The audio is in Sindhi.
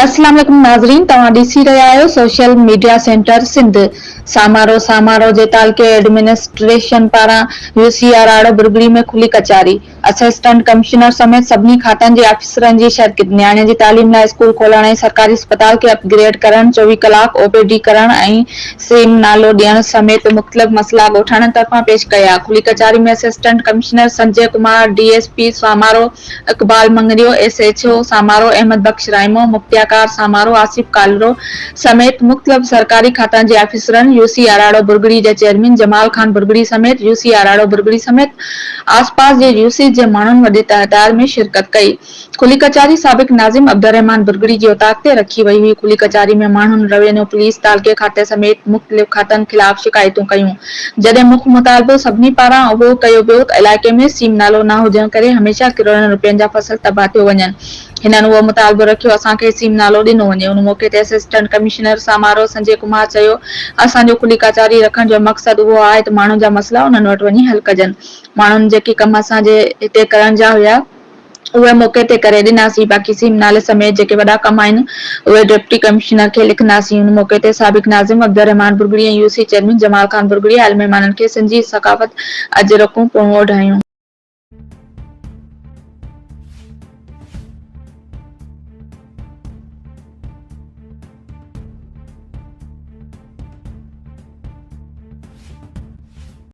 السلام عليڪم ناظرين توهان ڏسي رهيا آهيو social media centre Sindh Samaro Samaro جي تعلقي ايڊمنسٽريشن پاران يو سي آر آڙو برگڙي ۾ کلي ڪچهري اسسٽنٽ ڪمشنر سميت سڀني کاتن جي آفيسرن جي شرڪت نياڻين جي تعليم لاء اسڪول کولڻ ۽ سرڪاري اسپتال کي اپ گريڊ ڪرڻ 24 ڪلاڪ او پي ڊي ڪرڻ ۽ سيم نالو ڏيڻ سميت مختلف مسئلا ڳوٺاڻن طرفان پيش ڪيا کلي ڪچهري ۾ assistant commissioner Sanjay Kumar D S P Samaro Iqbal Mangrio, S H O Samaro Ahmed Bakhsh Raimo, مختياڪار Samaro Asif Kalro سميت مختلف سرڪاري کاتن جي آفيسرن، يو سي آراڙو برگڙي جي چيئرمين جمال خان برگڙي سميت يو سي آراڙو برگڙي سميت آسپاس جي يو سيز جي ماڻهن وڏي تعداد ۾ شرڪت ڪئي. کلي ڪچهري سابق ناظم عبدالرحمان برگڙي جي اوطاق تي رکي وئي هئي. کلي ڪچهري ۾ ماڻهن روينيو، پوليس، تعلقي کاتي سميت مختلف کاتن خلاف شڪايتون ڪيون. جڏهن مک مطالبو سڀني پاران اهو ڪيو ويو ته علائقي ۾ سيم نالو نه هجڻ ڪري هميشه ڪروڙين روپين جا فصل تباهه ٿيو وڃن. هنن اهو مطالبو رکيو اسان کي سيم نالو ڏنو وڃي. ان موقعي تي اسسٽنٽ ڪمشنر سامارو سنجي ڪمار چيو اسان جو کلي ڪچهري رکڻ جو مقصد اهو آهي ته ماڻهن جا مسئلا انهن وٽ وڃي حل ڪجن. ماڻهن جيڪي ڪم اسان جي هتي ڪرڻ جا هيا. اهي موقعي تي ڪري ڏناسين، باقي سيم نالي سميت جيڪي وڏا ڪم آهن اهي ڊپٽي ڪمشنر کي لکنداسين. ان موقعي تي سابق ناظم Abdulrahman Bhurgri ۽ U C chairman Jamal Khan Bhurgri آيل مهمانن کي سنڌي ثقافت اجرڪون پڻ اوڍايون.